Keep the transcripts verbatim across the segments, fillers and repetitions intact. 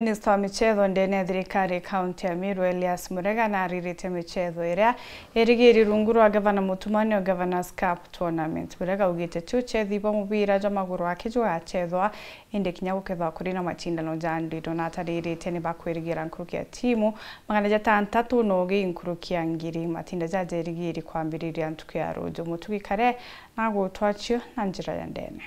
Minista wa michetho ndene ya thirikari kaunti ya Meru, Elias Murega, naririte michetho iria irigiri rungu rwa Gavana Mutumania o Governor's Cup Tournament. Murega augite ti uchethi bwa mubira jwa maguru aki jugachethwa, indi kinya gukethwa kuri na macindano ja ndwiro, na atariritie ni bakwirigira nkuruki ya timu magana jatantatu na ugi nkuruki ya ngiri. Matinda jaja irigiri kwambiriria ntuku ya ruju. Mutugi Kare nagutwachio na njira ya ndene.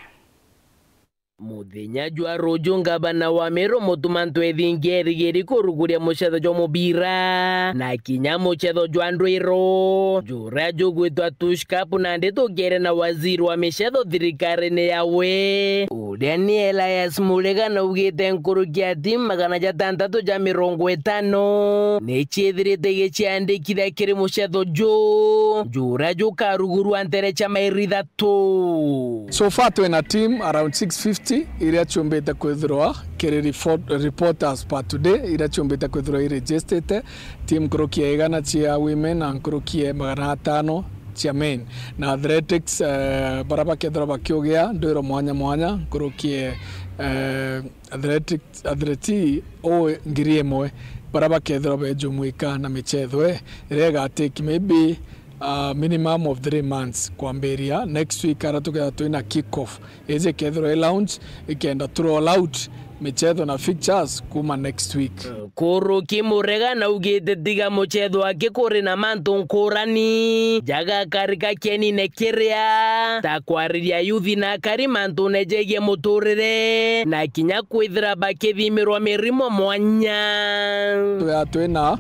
Muthenya jwa ruju, ngavana wa Meru Mutuma Ntwethingi erigiri kuruguria muchetho jwa mubira na kinya muchetho jwa ndwiro juria jugwitwa Tush Cup, nandi tukiere na waziri wa michetho thirikarine yawe, uria ni Elias Murega, naugite nkuruki ya timu magana jatantatu ja mirongo itano ni ciithirite giciandikithia kiri muchetho ju juria jukarugurwa ntere cia mairi ithatu. So far twina team around six fifty iria ciumbite kwithirwa kiri report-, reporters per today, iria ciumbite kwithirwa iregistered, team nkuruki ya igana cia women na nkuruki ya magana atano cia men. Na athletics, eh, bara bakethirwa bakiugia ndwiro mwanya mwanya, nkuruki ya, eh, athletics, athleti o ngiri imwe, bara bakethirwa bejumuika na michetho, eh, iria igatake maybe a minimum of three months kwambiria next week, ara tukethirwa twina kick off. Iji ikethirwa i launch, ikenda to roll out michetho na fixtures kuma next week. Nkuruki Murega naugite tiga muchetho aki kuri na mantu nkurani jagakarika kienine kiria, ta kwariria yuthi na akari mantune jegie muturire, na kinya kwithira bakithimirwa mirimo mwanya. Twea twina,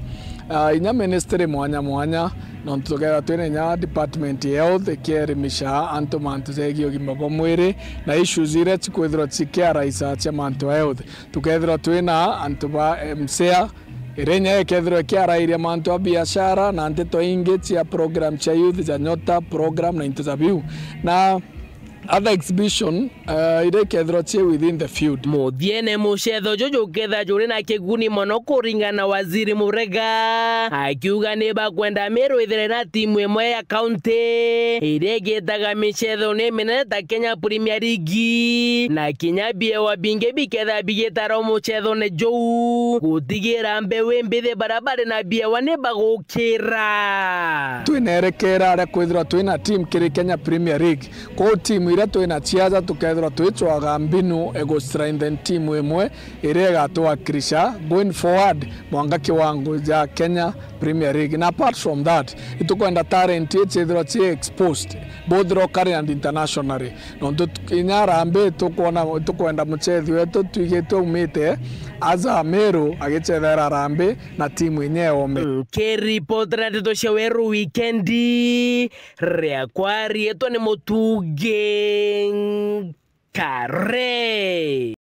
ah, inya ministry mwanya mwanya, nontu tukethirwa twina inya department ya health ikierimisha antu mantu jegie ugima bwa mwiri na issues iria cikwithirwa cikiaraisa cia mantu ya health. Tukethirwa twina antu ba M C A, iria inya ikethirwa ikiarairia mantu a biashara na nteto ingi cia program cia youth ja Nyota program na into ja biu. Na other exhibition, eh, iria ikethirwa cii within the field. Muthiene, mucetho juju jukethirwa juri na kiguni mono kuringana na Waziri Murega, akiuga ni bakwenda Meru ithire na timu imwe ya kaunti iria igitaga micethone iminene ta Kenya Premier League, na kinya biewa bingi bikethirwa bigitara mucethone juu, gutigira mbeu imbithi baria bari na biewa ni bagukira. Twinerekera aria kwithirwa twina timu kiri Kenya Premier League. Kwou timu iria twina ciaja tukethirwa twicwaga mbinu igustrengthen timu imwe iria igatwakilisha going forward mwanka kiwango ja Kenya Premier League. Na apart from that, itukwenda talent ii ciithirwa ci exposed both locally and internationally. Nontu tu-, inya Harambee tukwona, tukwenda muchethi wetu twigite aumite aja Meru agicethera Harambee na timu inya iome. Nkiripotera ndeto cia Weru Wikendi, riakwa riitwa ni Mutugi Kare.